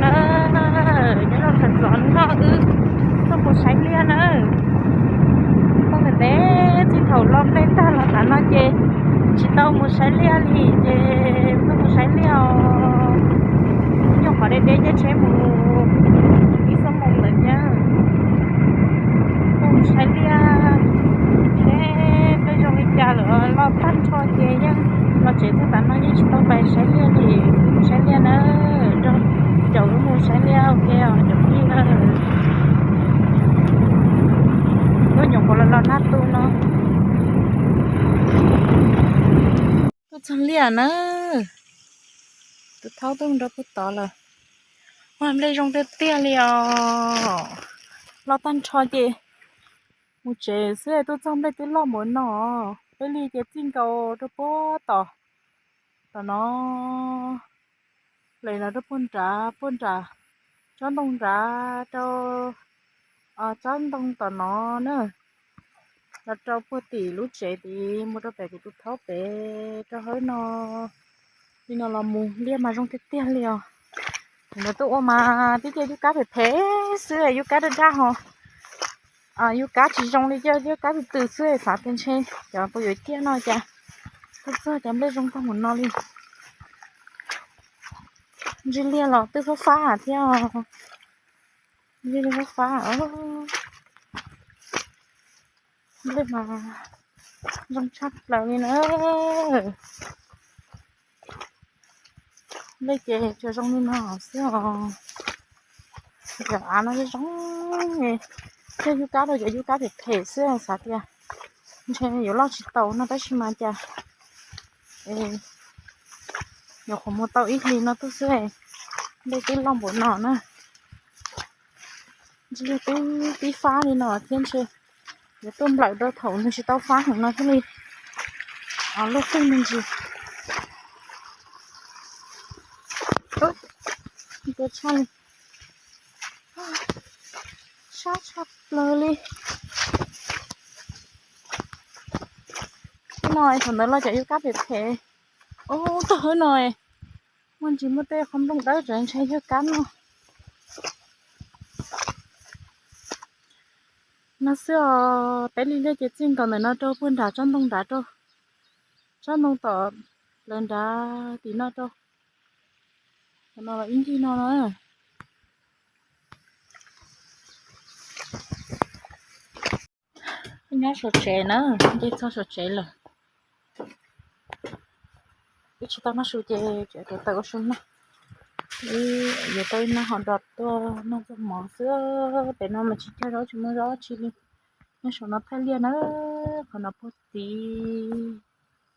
Na, nyob rau sawv ntxov no wb tuaj mus saib liaj na. Tuaj ntev ntev txij thaum los nplej tag los tav no ces tsis tau mus saib liaj li ces tuaj mus saib liaj os. Nyuam qhuav deb deb caij tsheb mus ib xuab moos lawm thiab. Tuaj mus saib liaj seb nplej zoo li cas lawm, loj tag nrho ces yeej los tsev txog tav no yeej tsis tau pais saib liaj li. Mus saib liaj na, nrog caum wb mus saib liaj ua ke os cov phooj ywg na. Tuaj nyuam qhuav los los nag tu no. Tuaj txog liaj na, tus thaub tuaj nrog puag tod lawm. Ua nplej zoo tiag tiag li os. Loj tag nrho ces mus tsev xwb tuaj txog nplej twb loj npaum no. Peb li ces txij nkaus rau puag tom, tom no, lawm no rau puag nrad, puag nrad tsob ntoo nrad rau, tsob ntoo tom no na, los rau puag tim lub tsev tid mus rau pem kuv tus thaub pem rau hauv no. Li no los mus liaj mas zoo tiag tiag li os. Nim no tuaj ua mas tib ce yub kab phem phem xwb, yub kab daj daj ho. Yub kab tsis zoo li, yub kab tws tws xwb, xav tias ntshe cov puas yuav ciaj no cas tuaj txog cov nplej zoo tag mus no li. Ntsej liaj los twb fab fab thiab. Ntsej liaj fab fab. Nplej mas zoo tshaj plaws li na. Nplej ces tsuas zoo li no xwb os. Cov av no zoo, thiaj yub kab rau cov yub kab phem phem xwb xav tias ntshe yuav loj tsis tau no tab sis mas cas nyuam qhuav mus tau ib hlis no tuaj xwb, nplej twb loj npaum no na. Ntsej liaj twb tib fab li no thiab ntshe yuav tuaj nplawm rau thaum nws tsis tau fab heev no thiaj li loj kawg me ntsis. Ua tshaj li, sab tshaj plaws li. No thaum ntawd los cov yub kab phem phem. Ub, tag hwb no muaj ntsis muaj tej qhov nplooj dawb tseem ntshe yog kab no. No xwb os, peb li liaj ces txij nkaus ntawm no rau puag nram tsob ntoo nrad rau, tsob ntoo tom lawv nrad tim no rau, no los ib ncig no na. Nyob saum tsev na, nce txog saum tsev lawm. Wb tsis tau noj su ces tseem tuav taws ua su noj. Wb yuav tau ib nab hom dos tuaj noj txoj mov xwb. Pem no mas tsis cog zaub tsis muaj zaub tsi li. Nyob saum no thaij liaj na, qhov no puag tid.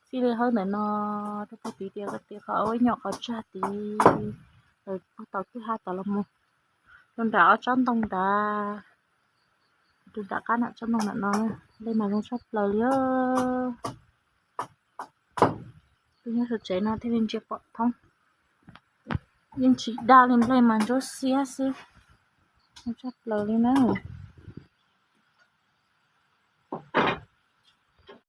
Txij li hawb ntawm no rau puag tid tias, tias qhov ua nyom qhov tsag tid, puag tom kwj ha tom los mus rau nram ob tsob ntoo nrad, rau nram qab nram tsob ntoo nram no. Nplej mas zoo tshaj plaws li. Tuaj nyob saum tsev no thiaj li ntsia pom thoob. Yeej tsis daj li, nplej mas ntsuab xiab xwb. Zoo tshaj plaws li na.